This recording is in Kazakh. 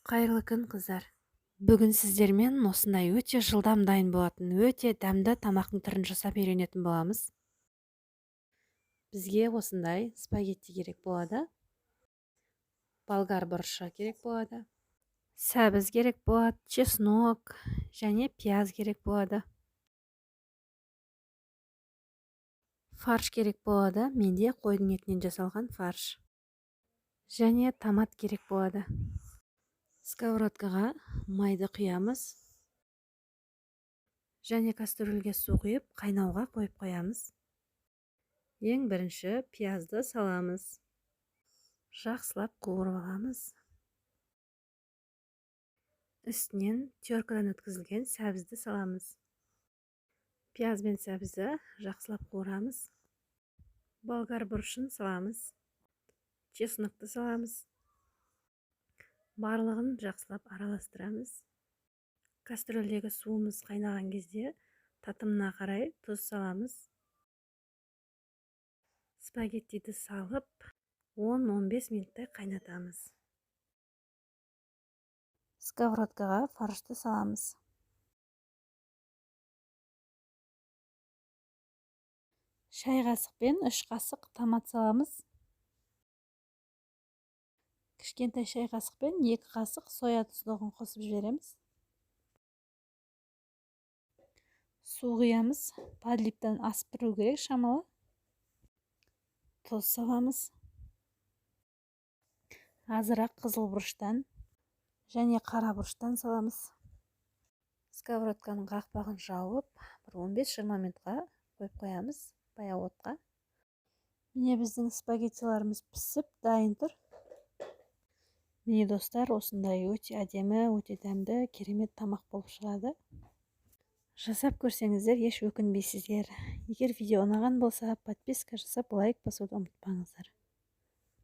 Қайырлы күн, қыздар. Бүгін сіздермен осындай өте жылдам дайын болатын, өте дәмді тамақтың түрін жасап үйренетін боламыз. Бізге осындай спагетти керек болады. Болгар бұрышы керек болады. Сәбіз керек болады, чеснок және пияз керек болады. Фарш керек болады. Менде қойдың етінен жасалған фарш. Және томат керек болады. Сковородкаға майды құямыз. Және кастрюльге су құйып, қайнауға қойып қоямыз. Ең бірінші пиязды саламыз. Жақсылап қуырып аламыз. Үстінен теркадан өткізілген сәбізді саламыз. Пияз бен сәбізді жақсылап қуырамыз. Болгар бұрышын саламыз. Чеснокты саламыз. Барлығын жақсылап араластырамыз. Кастрюльдегі суымыз қайнаған кезде татымына қарай тұз саламыз. Спагеттиді салып 10-15 минуттай қайнатамыз. Сковородкаға фаршты саламыз. Шай қасықпен 3 қасық томат саламыз. Кішкентай шай қасықпен 2 қасық соя тұздығын қосып жібереміз. Су құямыз. Подлиптан асып тұру керек шамалы. Тұз саламыз. Азырақ қызыл бұрыштан және қара бұрыштан саламыз. Сковородканың қақпағын жауып, бір 15-20 минутқа қойып қоямыз баяу отқа. Міне біздің спагеттиларымыз пісіп дайын тұр. Міне достар, осындай өте әдемі, өте дәмді, керемет тамақ болып шығады. Жасап көрсеңіздер, еш өкінбейсіздер. Егер видео ұнаған болса, подписка жасап, лайк басуды ұмытпаңыздар.